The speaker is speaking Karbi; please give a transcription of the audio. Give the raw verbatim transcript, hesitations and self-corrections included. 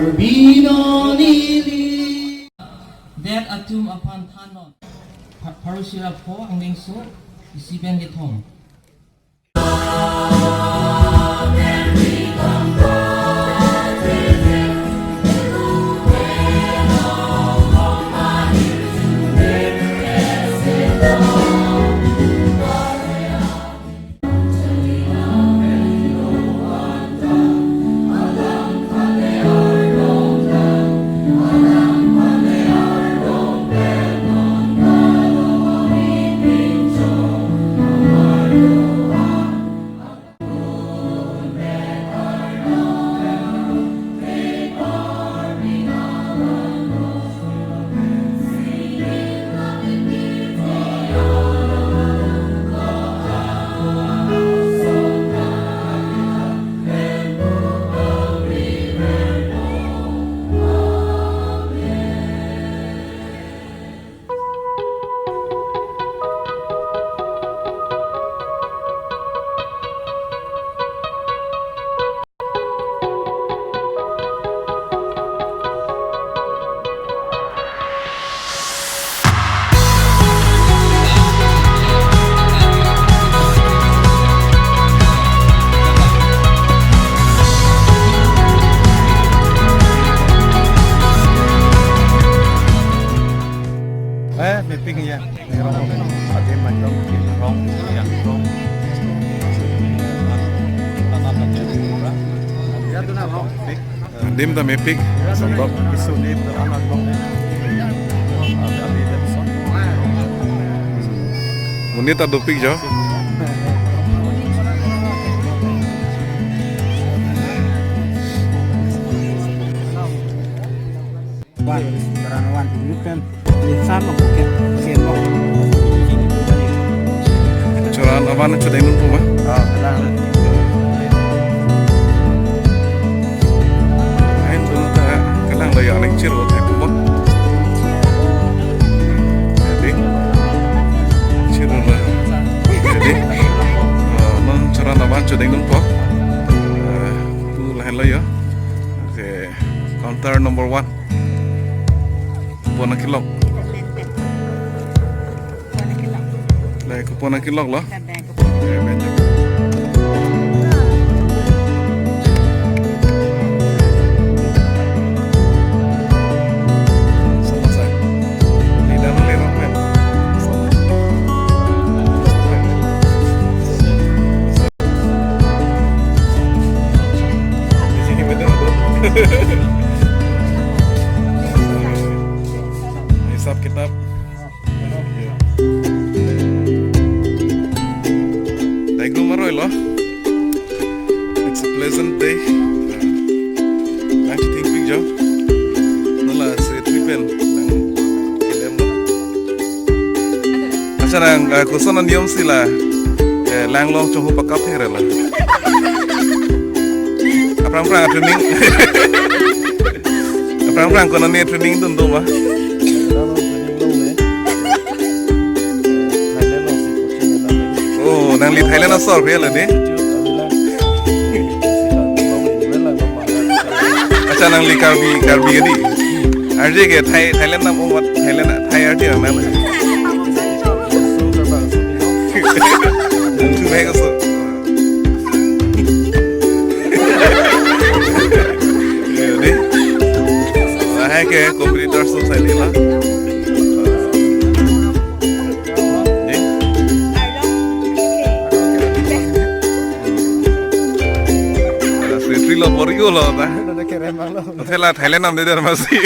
Binoni li. Det atum aphan thannon. Pha-, pharo sirap pho angdengso isi pen kethom. Eh, mepik ya. Rong, ade majong, rong, ya, rong. Dim ta mepik, sambok. Isu dim ta anak dong. Ade, ade, ade, son. Monit ta dopik jo. Wan, choran wan, yuk kan, insan lo bukan, sien lo. Choran aban chodeng nung puma? Ah, kalang. Ain dun ta kalang lo ya, aning chir lo thek puma. Jadi, chir lo. Jadi, ah, non choran aban chodeng nung po. Ah, tu lahen lo ya. Okay, counter number one. Kupon akilok. Kupon akilok. Lai, kupon akilok lo. Kupon akilok. Eh, banyak. Samosa. Lidah lo lerok, men. Di sini betul, betul. Hisap kitab. Dai grum aroi lo. It's a pleasant day. Lang chiting pik jo. Nala se tripen lang kelem lo. Accha nang, eh, koson aniyom si la, eh, lang long chonghu pakap here la. Aphrang phrang training. Aphrang phrang konane training dun do ma? Oh, nangli Thailand asor ya la ni? Accha, nangli Karbi, Karbi adi. Arje ke Thai, Thailand nam ong vat Thailand, Thai arje nam. Thai aso. Lahai ke competitor sosai di la. Di. Ada secretary lo, bor-i lo ta. Ada kerem lo. Thailand, Thailand nam de der masi.